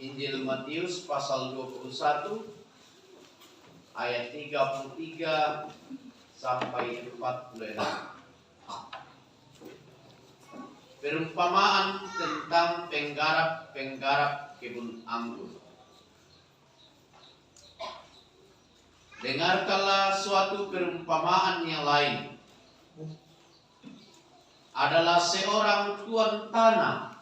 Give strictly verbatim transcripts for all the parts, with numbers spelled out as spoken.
Injil Matius pasal dua puluh satu ayat tiga puluh tiga sampai empat puluh enam. Perumpamaan tentang penggarap-penggarap kebun anggur. Dengarkanlah suatu perumpamaan yang lain. Adalah seorang tuan tanah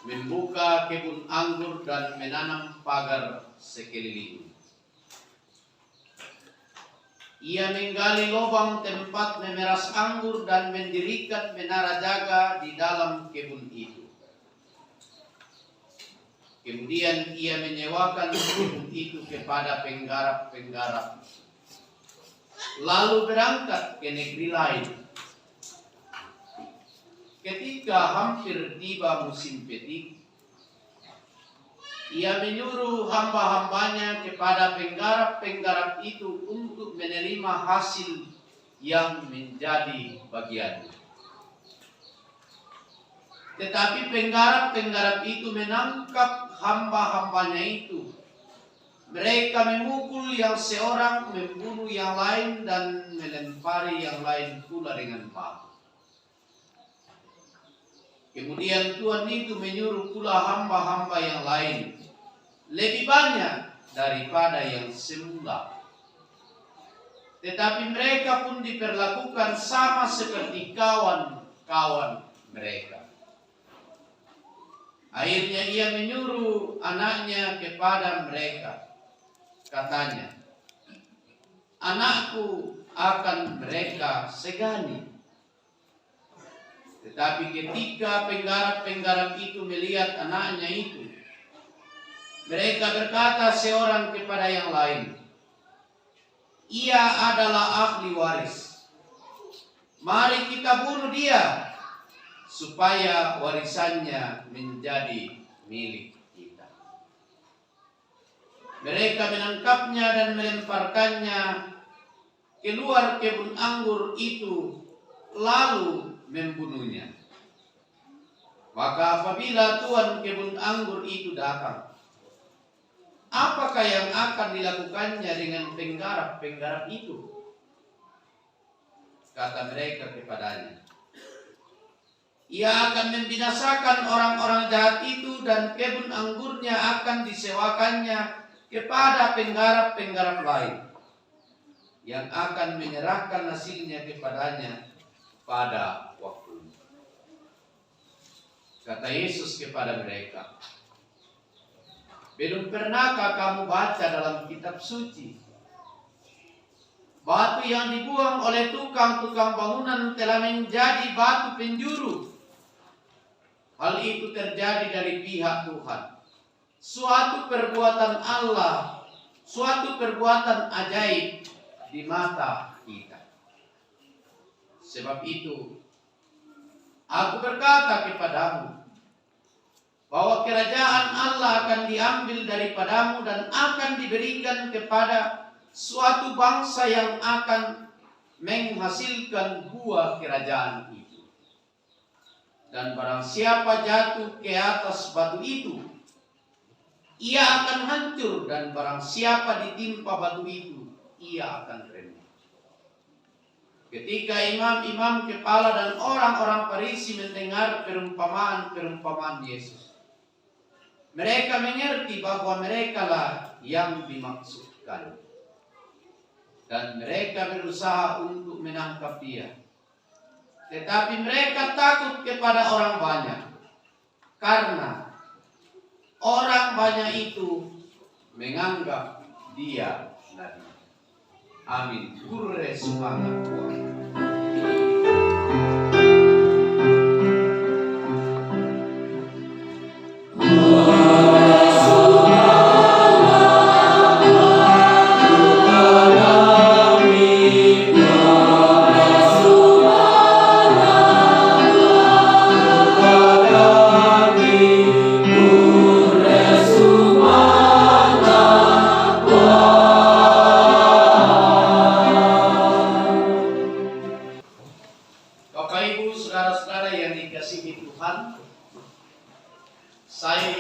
membuka kebun anggur dan menanam pagar sekeliling. Ia menggali lubang tempat memeras anggur dan mendirikan menara jaga di dalam kebun itu. Kemudian ia menyewakan kebun itu kepada penggarap-penggarap, lalu berangkat ke negeri lain. Ketika hampir tiba musim petik, ia menyuruh hamba-hambanya kepada penggarap-penggarap itu untuk menerima hasil yang menjadi bagiannya. Tetapi penggarap-penggarap itu menangkap hamba-hambanya itu. Mereka memukul yang seorang, membunuh yang lain, dan melempari yang lain pula dengan batu. Kemudian tuan itu menyuruh pula hamba-hamba yang lain, lebih banyak daripada yang semula. Tetapi mereka pun diperlakukan sama seperti kawan-kawan mereka. Akhirnya ia menyuruh anaknya kepada mereka. Katanya, "Anakku akan mereka segani." Tetapi ketika penggarap-penggarap itu melihat anaknya itu, mereka berkata seorang kepada yang lain, "Ia adalah ahli waris. Mari kita bunuh dia, supaya warisannya menjadi milik kita." Mereka menangkapnya dan melemparkannya keluar kebun anggur itu, lalu membunuhnya. Maka apabila tuan kebun anggur itu datang, apakah yang akan dilakukannya dengan penggarap-penggarap itu? Kata mereka kepadanya, "Ia akan membinasakan orang-orang jahat itu, dan kebun anggurnya akan disewakannya kepada penggarap-penggarap lain, yang akan menyerahkan hasilnya kepadanya pada waktunya." Kata Yesus kepada mereka, "Belum pernahkah kamu baca dalam kitab suci, batu yang dibuang oleh tukang-tukang bangunan telah menjadi batu penjuru? Hal itu terjadi dari pihak Tuhan. Suatu perbuatan Allah, suatu perbuatan ajaib di mata kita. Sebab itu, aku berkata kepadamu, bahwa kerajaan Allah akan diambil daripadamu dan akan diberikan kepada suatu bangsa yang akan menghasilkan buah kerajaan itu. Dan barang siapa jatuh ke atas batu itu, ia akan hancur, dan barang siapa ditimpa batu itu, ia akan remuk." Ketika imam-imam kepala dan orang-orang Farisi mendengar perumpamaan-perumpamaan Yesus, mereka mengerti bahwa merekalah yang dimaksudkan, dan mereka berusaha untuk menangkap dia. Tetapi mereka takut kepada orang banyak, karena orang banyak itu menganggap dia nabi. Amin. Kurre sumanga' Puang.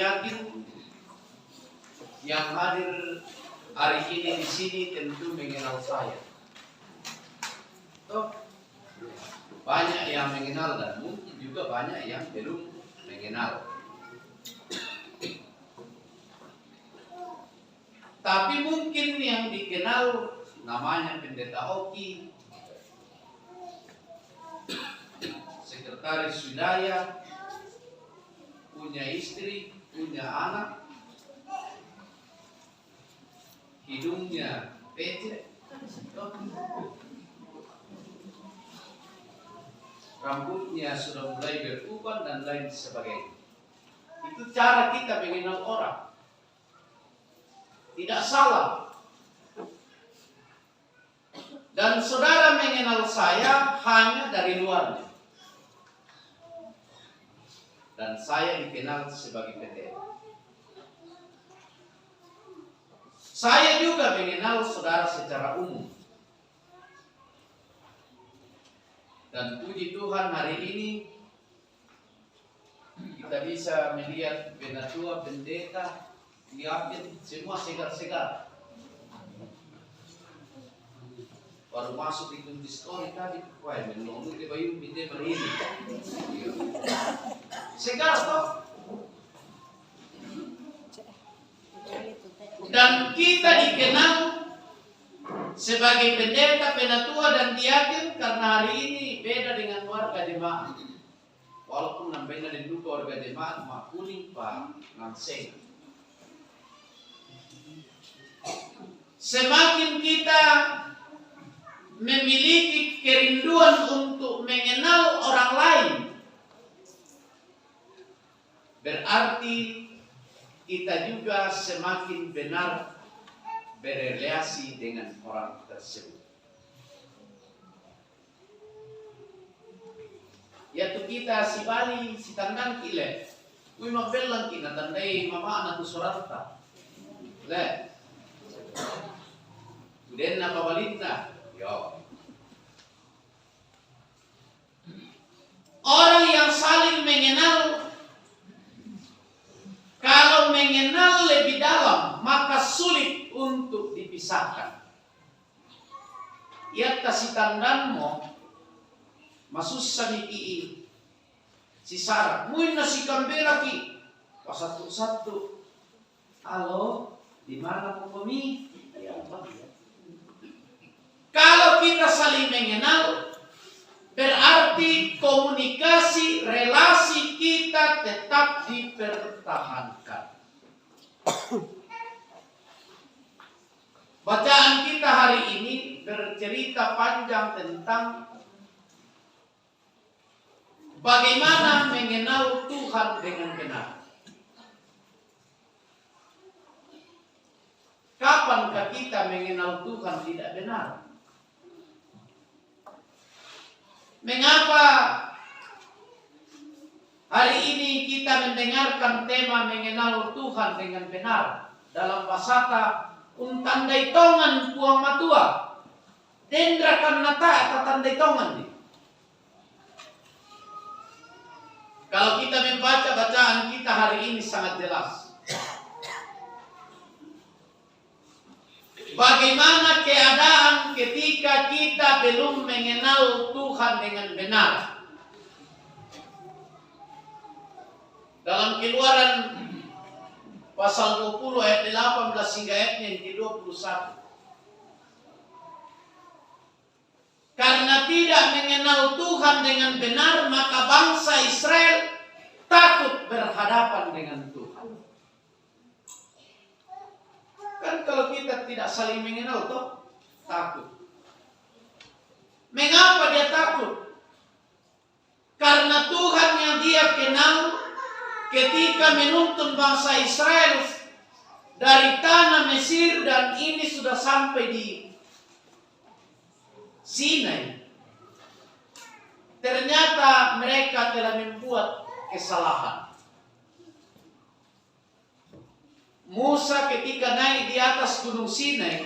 Yakin yang hadir hari ini di sini tentu mengenal saya. Toh, banyak yang mengenal dan mungkin juga banyak yang belum mengenal. Tapi mungkin yang dikenal namanya Pendeta Oki, sekretaris wilayah, punya istri, punya anak, hidungnya pecek, rambutnya sudah mulai beruban dan lain sebagainya. Itu cara kita mengenal orang. Tidak salah. Dan saudara mengenal saya hanya dari luarnya. Dan saya dikenal sebagai pendeta. Saya juga mengenal saudara secara umum. Dan puji Tuhan, hari ini kita bisa melihat penatua, pendeta, diaken, semua segar-segar. Baru masuk di kunci story tadi, wah, menunggu di bayu, binte berdiri. Segar toh? Dan kita dikenal sebagai pendeta, penatua, dan diaken karena hari ini beda dengan warga jemaat. Walaupun nambaina denduka warga jemaat, ma kuning pa nang seng. Semakin kita memiliki kerinduan untuk mengenal orang lain, berarti kita juga semakin benar berrelasi dengan orang tersebut. Yatu kita si Bali, si tandang ki le. Ui, mabellang ki na tandai mamana tu sorata. Le. Udenna pabalinna. Yo. Orang yang saling mengenal, kalau mengenal lebih dalam, maka sulit untuk dipisahkan. Yatta sitandanmo, masussa miki sisara. Muinna sikambelaki, pasattu-sattu. Halo, di mana mo komi? Ya, apa dia? Kalau kita saling mengenal, berarti komunikasi, relasi kita tetap dipertahankan. Bacaan kita hari ini bercerita panjang tentang bagaimana mengenal Tuhan dengan benar. Kapankah kita mengenal Tuhan tidak benar? Mengapa hari ini kita mendengarkan tema mengenal Tuhan dengan benar? Dalam bahasata, untandai tongan Puang Matua. Denrakan nata tatandai tongan ni. Kalau kita membaca bacaan kita hari ini sangat jelas. Bagaimana keadaan ketika kita belum mengenal Tuhan dengan benar? Dalam Keluaran pasal dua puluh ayat delapan belas hingga ayat yang kedua puluh satu. Karena tidak mengenal Tuhan dengan benar, maka bangsa Israel takut berhadapan dengan Tuhan. Kan kalau kita tidak saling mengenal, toh, takut. Mengapa dia takut? Karena Tuhan yang dia kenal ketika menuntun bangsa Israel dari tanah Mesir dan ini sudah sampai di Sinai, ternyata mereka telah membuat kesalahan. Musa ketika naik di atas Gunung Sinai,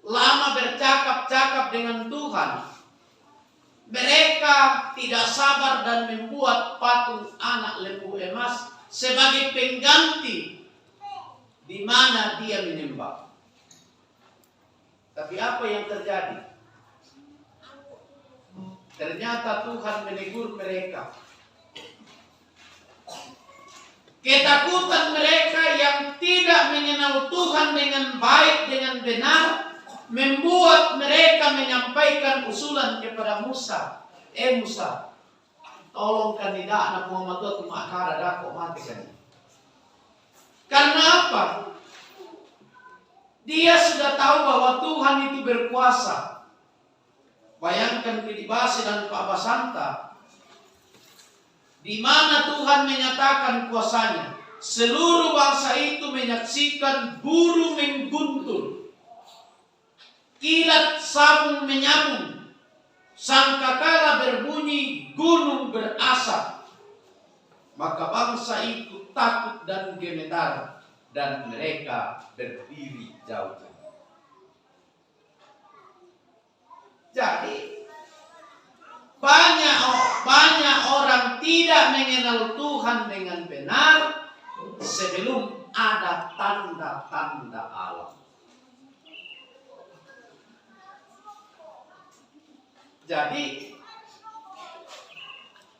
lama bercakap-cakap dengan Tuhan. Mereka tidak sabar dan membuat patung anak lembu emas sebagai pengganti di mana dia menyembah. Tapi apa yang terjadi? Ternyata Tuhan menegur mereka. Ketakutan mereka yang tidak mengenal Tuhan dengan baik, dengan benar, membuat mereka menyampaikan usulan kepada Musa. "Eh Musa, tolong kandidana Puang Matua tu makara dako mati kan." Karena apa? Dia sudah tahu bahwa Tuhan itu berkuasa. Bayangkan kedibase dan pabasanta, di mana Tuhan menyatakan kuasanya. Seluruh bangsa itu menyaksikan buru mengguntur, kilat sabung menyambung, sangkakala berbunyi, gunung berasap. Maka bangsa itu takut dan gemetar, dan mereka berdiri jauh-jauh. Jadi, banyak o-, banyak orang tidak mengenal Tuhan dengan benar sebelum ada tanda-tanda alam. Jadi,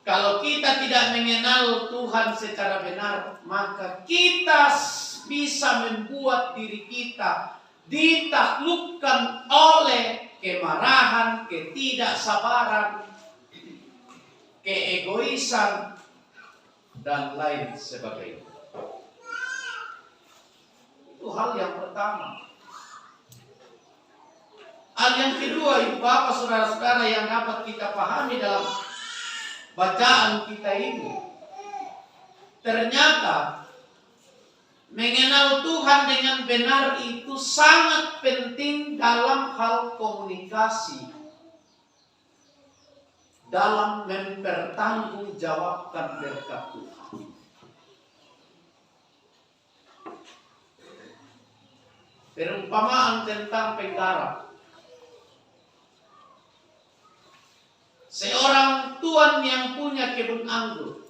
kalau kita tidak mengenal Tuhan secara benar, maka kita s-, bisa membuat diri kita ditaklukkan oleh kemarahan, ketidaksabaran, keegoisan, dan lain sebagainya. Itu hal yang pertama. Hal yang kedua, Ibu Bapak, Saudara-saudara, yang dapat kita pahami dalam bacaan kita ini, ternyata mengenal Tuhan dengan benar itu sangat penting dalam hal komunikasi, dalam mempertanggungjawabkan berkat Tuhan. Perumpamaan tentang penggarap. Seorang tuan yang punya kebun anggur,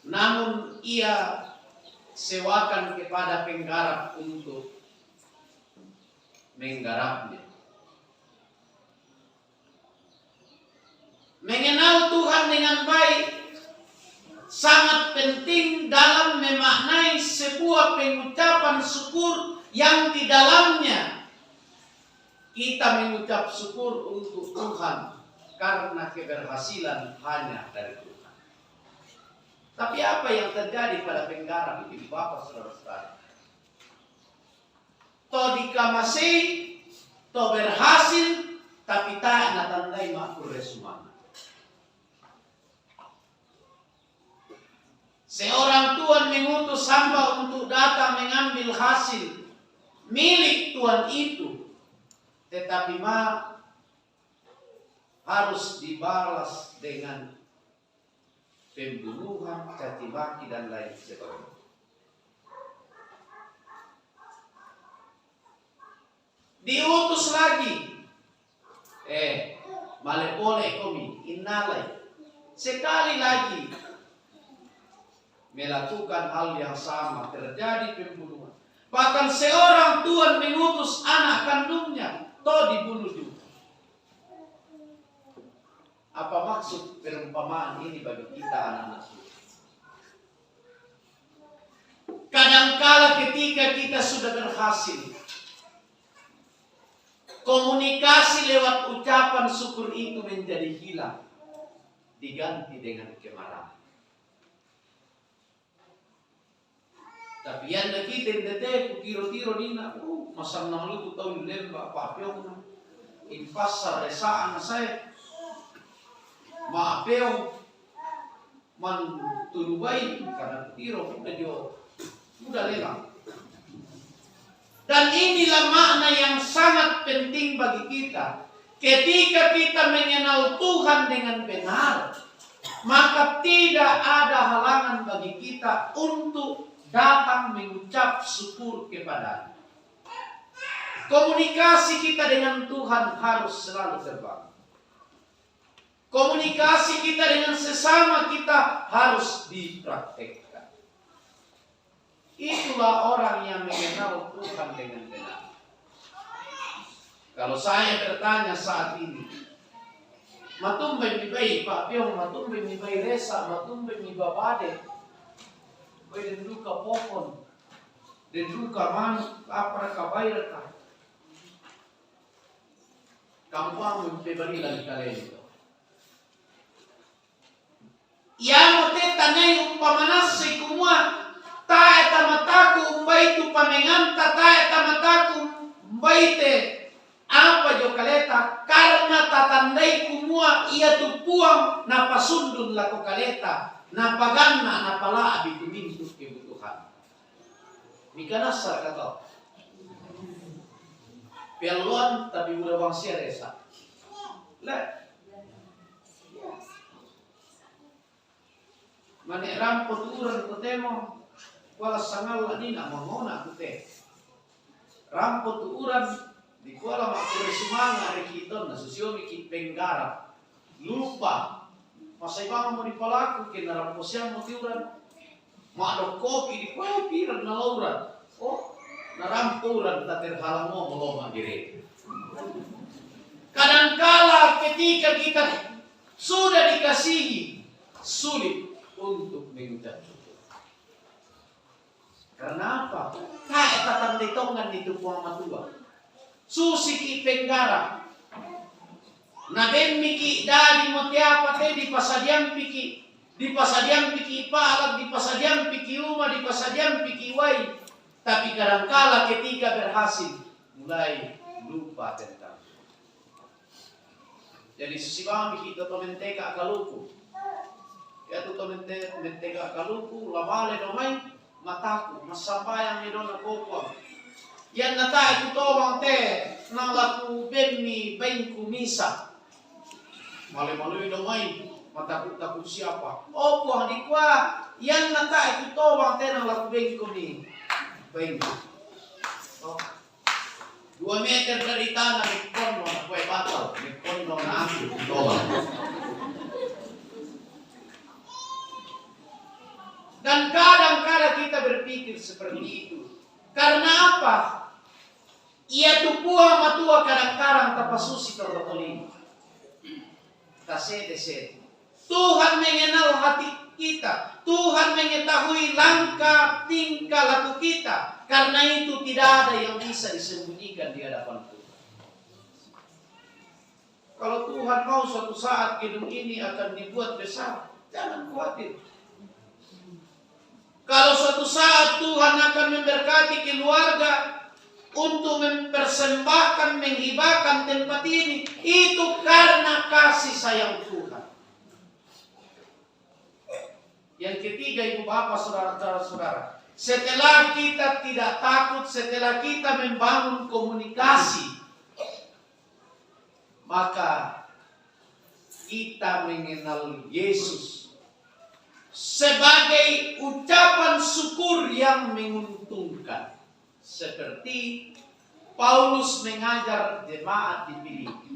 namun ia sewakan kepada penggarap untuk menggarapnya. Mengenal Tuhan dengan baik sangat penting dalam memaknai sebuah pengucapan syukur yang di dalamnya kita mengucap syukur untuk Tuhan karena keberhasilan hanya dari Tuhan. Tapi apa yang terjadi pada penggarap ini, Bapak, Saudara-saudara? To dikamasei, to berhasil, tapi tae natandai makurre sumanga. Seorang tuan mengutus hamba untuk datang mengambil hasil milik tuan itu, tetapi ma harus dibalas dengan pembunuhan, caci maki, dan lain sebagainya. Diutus lagi. Eh, male pole komi, innalai. Sekali lagi melakukan hal yang sama, terjadi pembunuhan. Bahkan seorang tuan mengutus anak kandungnya, toh dibunuh juga. Apa maksud perumpamaan ini bagi kita anak-anak Tuhan? Kadangkala ketika kita sudah berhasil, komunikasi lewat ucapan syukur itu menjadi hilang, diganti dengan kemarahan. Tapi yanda kita ndete ku tiro-tiro nina, uh, masannang lutu tau lemba papeong. Impasa resaan saya. Mapeong man turubai karena tiro udah jo, udah lelang. Dan inilah makna yang sangat penting bagi kita. Ketika kita mengenal Tuhan dengan benar, maka tidak ada halangan bagi kita untuk datang mengucap syukur kepada-Nya. Komunikasi kita dengan Tuhan harus selalu terbangun. Komunikasi kita dengan sesama kita harus dipraktekkan. Itulah orang yang mengenal Tuhan dengan benar. Kalau saya bertanya saat ini, matumbe mi bai Pak Piong, matumbe mi bai Resa, matumbe mi Babade, bai den duka popon, den duka manuk, apa raka bai raka. Kampuang mi pe bali lagi kalento. Iyamote tanai umpamanassi kumua, tae tamataku umbai tu pamenganta, tae tamataku umbai te apa jo kaleta, karna tatandai kumua iatu Puang napasundun lako kaleta, napaganna, napala'bi tu mintu kebutuhan. Mika nassa ka to. Pialloan tapi udah bangsia Resa. Le. Mane rampo tu uran ko temo, kuala sangalla nina mamona ku te. Rampo tu uran di kuala makkure sumanga reki tonna susiomi ki penggara. Lupa. Masai bang mo dipalaku ke narampo siamo ti uran. Madokkoki di kuala piran na lauran. Oh, narampo uran tak terhalang mo meloma gere. Kadangkala ketika kita sudah dikasihi, sulit untuk mengucap syukur. Karena apa? Tae tatandai tonganni tu Puang Matua. Susiki penggara. Nabemmiki dadi mo tiapa te dipasadiampiki, dipasadiampiki palak, dipasadiampiki uma, dipasadiampiki wai. Tapi kadangkala ketika berhasil, mulai lupa tentang Jadi susibami kita to mentega kaluku. Iatu to mente-, mentega kaluku, labale do mai mataku, massambayang ni dona kokoa. Ianna tae kutobang te, nalaku benni baingku misa. Male-malui do mai, mataku-taku siapa. Oh, Puang dikua, ianna tae kutobang te, nalaku bengko ni baingku. Oh. Dua meter dari tanah, mekkonno na kue batal, mekkonno na aku, toba. Dan kadang-kadang kita berpikir seperti itu. Karena apa? Iatu Puang Matua kadang-kadang tapasusi tau tolino. Tasete-sete. Tuhan mengenal hati kita. Tuhan mengetahui langkah tingkah laku kita. Karena itu tidak ada yang bisa disembunyikan di hadapan Tuhan. Kalau Tuhan mau suatu saat gedung ini akan dibuat besar, jangan khawatir. Kalau suatu saat Tuhan akan memberkati keluarga untuk mempersembahkan, menghibahkan tempat ini, itu karena kasih sayang Tuhan. Yang ketiga, Ibu Bapak, Saudara-saudara, setelah kita tidak takut, setelah kita membangun komunikasi, maka kita mengenal Yesus sebagai ucapan syukur yang menguntungkan. Seperti Paulus mengajar jemaat di Filipi.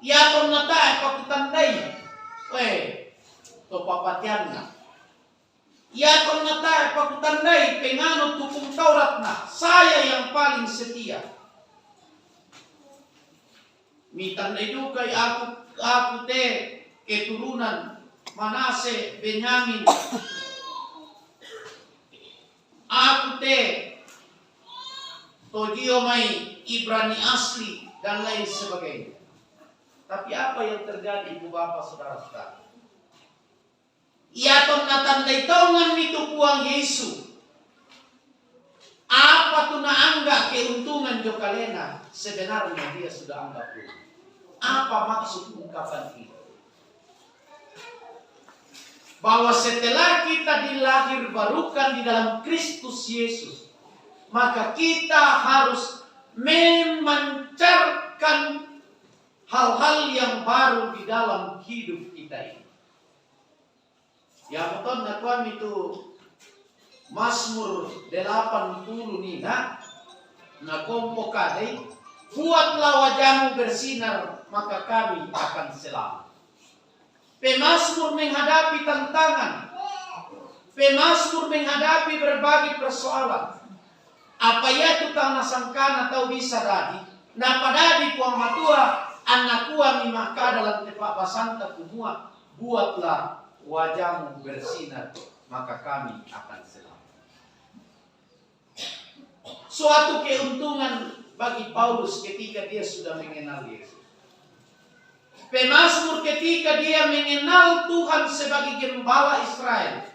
Iatonna tae pakutandai, eh, to papatianna. Iatonna tae pakutandai penganut hukum Tauratna, saya yang paling setia. Mitandai dukai aku, aku te keturunan Manase, Benyamin. Aku te tojio mai Ibrani asli dan lain sebagainya. Tapi apa yang terjadi, Ibu Bapak, Saudara-saudara? Iatonna tandai tonganni tu Puang Yesu, apa tu naanggap keuntungan jo kalena, sebenarnya dia sudah anggap rugi. Apa maksud ungkapan ini? Bahwa setelah kita dilahir barukan di dalam Kristus Yesus, maka kita harus memancarkan hal-hal yang baru di dalam hidup kita ini. Ya, betul, nakuami tu Mazmur delapan puluh nina, nakompo kadai, "Buatlah wajahmu bersinar maka kami akan selamat. Pemazmur menghadapi tantangan. Pemazmur menghadapi berbagai persoalan. Apa ia tukang nasangkana tau bisa dadi, napadadi Puang Matua, anna kuami maka dalam tepa basanta kumua, buatlah wajahmu bersinar, maka kami akan selamat. Suatu keuntungan bagi Paulus ketika dia sudah mengenal Yesus. Pemazmur ketika dia mengenal Tuhan sebagai gembala Israel,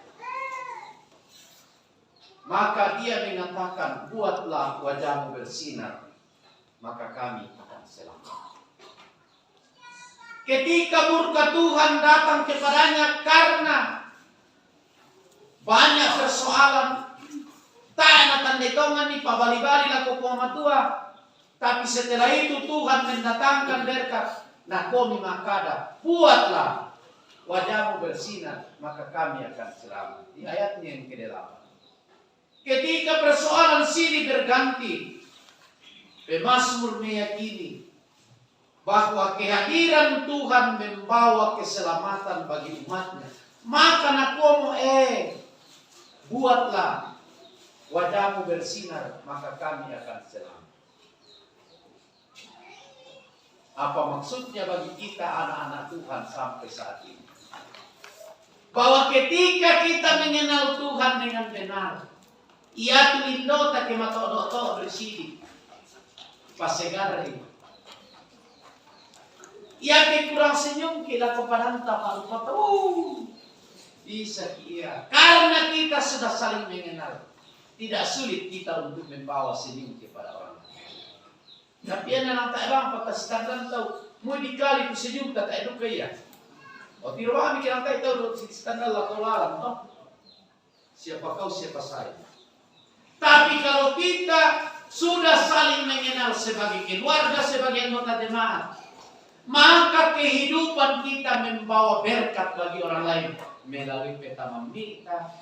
maka dia mengatakan, buatlah wajahmu bersinar, maka kami akan selamat. Ketika murka Tuhan datang kepadanya karena banyak persoalan, tae na tandai tongani pabali-bali lako Puang Matua. Tapi setelah itu Tuhan mendatangkan berkat, na komi makada, buatlah wajahmu bersinar, maka kami akan selamat. Di ayatnya yang kedelapan. Ketika persoalan silih berganti, pemazmur meyakini bahwa kehadiran Tuhan membawa keselamatan bagi umatnya. Maka na komo, eh, buatlah wajahmu bersinar, maka kami akan selamat. Apa maksudnya bagi kita anak-anak Tuhan sampai saat ini? Bahwa ketika kita mengenal Tuhan dengan benar, ia tu lindota ke matodo-todo di sini. Pasegar ini. Ia ke kurang senyum ke lako padanta palu-palu. Bisa ia. Karena kita sudah saling mengenal, tidak sulit kita untuk membawa senyum kepada orang lain. Tapi ia na nang tae bang pata sitandal tau, mui dikali ku sejuta tae duka ia. O tiro bang mi ke nang tae tau do sitandal lako lalan to. Siapa kau, siapa saya. Tapi kalau kita sudah saling mengenal sebagai keluarga, sebagai anggota jemaat, maka kehidupan kita membawa berkat bagi orang lain melalui peta mamita,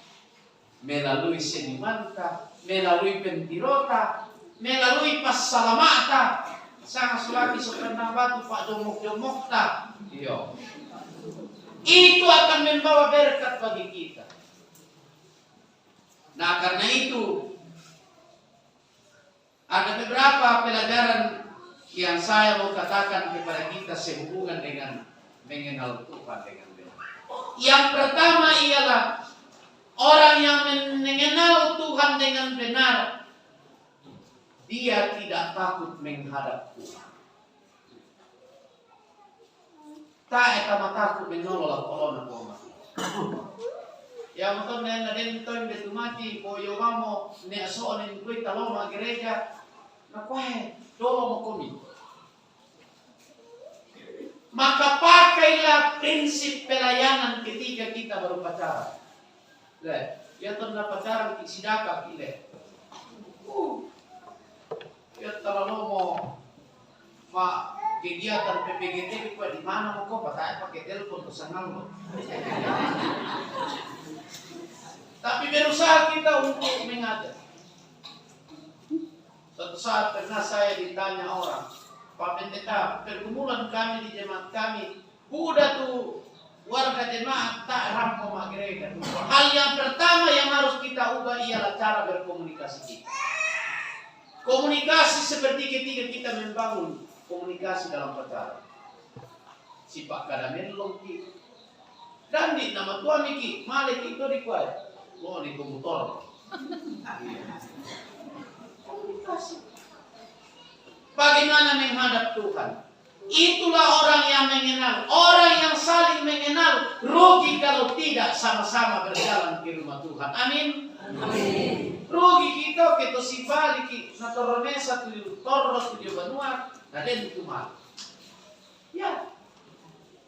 melalui senyumanta, melalui pentirota, melalui passalamata. Sanga sulaki so pernah batu pak jomok-jomokta. Iyo. Itu akan membawa berkat bagi kita. Nah, karena itu ada beberapa pelajaran yang saya mau katakan kepada kita sehubungan dengan mengenal Tuhan dengan benar. Yang pertama ialah orang yang mengenal Tuhan dengan benar, dia tidak takut menghadap Tuhan. Tae tama taku mennolo la kolona Puang Matua. Ia mo tonna na den toimbe tu mati, ko yo mamo ne aso'o ne kue taloma gereja, na koe dolo mo komi. Maka pakailah prinsip pelayanan ketika kita baru pacaran. Le, ia tonna pacaran ki sidaka ki le. Uh. Ia talalomo ma kegiatan P P G T di kua di mana mo ko pakai pakai telepon ke sanang lo. Tapi berusaha kita untuk mengajak. Suatu saat pernah saya ditanya orang, Pak Pendeta, pergumulan kami di jemaat kami, buda tu warga jemaat tak rampo ma gereja. Hal yang pertama yang harus kita ubah ialah cara berkomunikasi kita. Komunikasi seperti ketika kita membangun komunikasi dalam pacaran. Sipa kada mellong ki. Dan di nama tua miki, male ki to di kuai. Lo di komputer. Komunikasi. Bagaimana menghadap Tuhan? Itulah orang yang mengenal, orang yang saling mengenal. Rugi kalau tidak sama-sama berjalan ke rumah Tuhan. Amin. Amin. Rugi kita ke to sibali ki na torro mesa tu torro tu banua na den tu mal. Ya.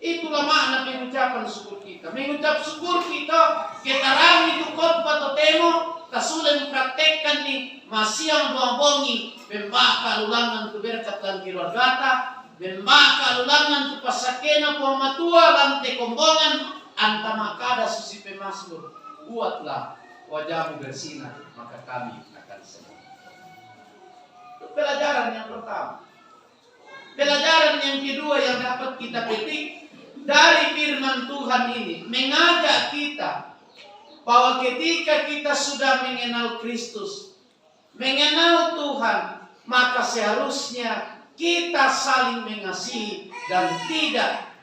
Itulah makna pengucapan syukur kita. Mengucap syukur kita, kita rami tu khotbah totemo, tasuleng praktekkan ni masiang bongi, membaka lulangan tu berkat dan keluargata, membaka lulangan tu pasakena Puang Matua lan te kombongan, anta makada susi pemazmur, buatlah wajahmu bersinar, maka kami akan senang. Itu pelajaran yang pertama. Pelajaran yang kedua yang dapat kita petik dari firman Tuhan ini mengajak kita bahwa ketika kita sudah mengenal Kristus, mengenal Tuhan, maka seharusnya kita saling mengasihi dan tidak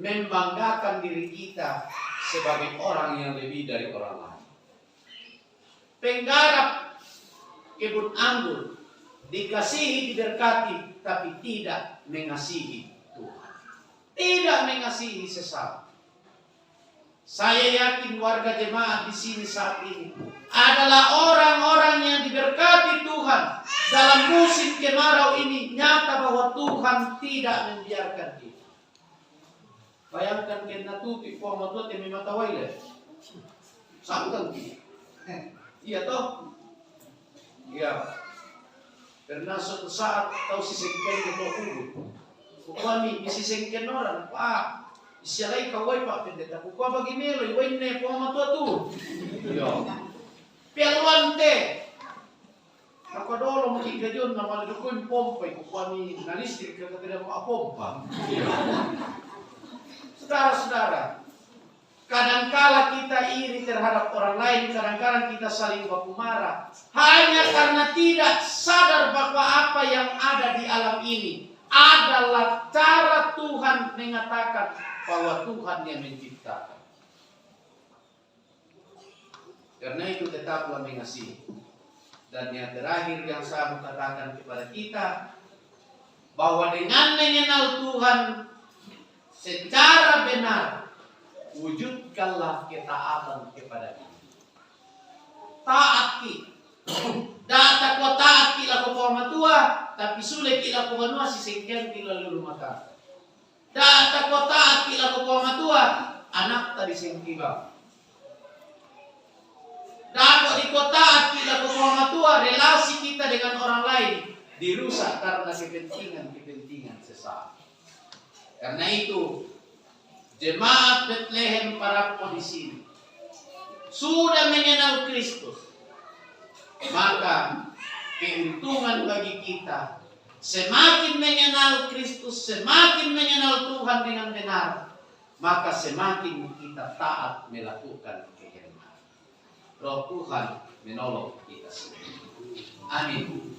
membanggakan diri kita sebagai orang yang lebih dari orang lain. Penggarap kebun anggur dikasihi, diberkati, tapi tidak mengasihi Tuhan. Tidak mengasihi sesama. Saya yakin warga jemaat di sini saat ini adalah orang-orang yang diberkati Tuhan dalam musim kemarau ini. Nyata bahwa Tuhan tidak membiarkan kita. Bayangkan kena tutup, kau mau tutup, memang tahu ya. Sangkan kita. Iya toh? Iya. Karena suatu saat tau sisengken ke tua kubur. Kukua mi, mi sisengken orang, Pak. Isialai kawai, Pak Pendeta. Kukua bagi melo, iwai ne poma tua tu. Iya. Pialuante. Nako dolo mungkin gajon nama dukun pompa, kukua mi na listrik ke tidak mau pompa. Iya. Saudara-saudara, kadangkala kita iri terhadap orang lain, kadangkala kita saling baku marah. Hanya karena tidak sadar bahwa apa yang ada di alam ini adalah cara Tuhan mengatakan bahwa Tuhan yang menciptakan. Karena itu tetaplah mengasihi. Dan yang terakhir yang saya mau katakan kepada kita, bahwa dengan mengenal Tuhan secara benar, wujudkanlah ketaatan kepada Dia. Taat ki. Data ko taat ki lako pamatua, tapi sule ki lako banua sisengken ki lalu rumah tangga. Data ko taat ki lako pamatua, anak tadi sengkibang. Dako di ko taat ki lako pamatua, relasi kita dengan orang lain dirusak karena kepentingan-kepentingan sesaat. Karena itu, jemaat Bethlehem Parappo di sini sudah mengenal Kristus, maka keuntungan bagi kita, semakin mengenal Kristus, semakin mengenal Tuhan dengan benar, maka semakin kita taat melakukan kehendak. Roh Tuhan menolong kita semua. Amin.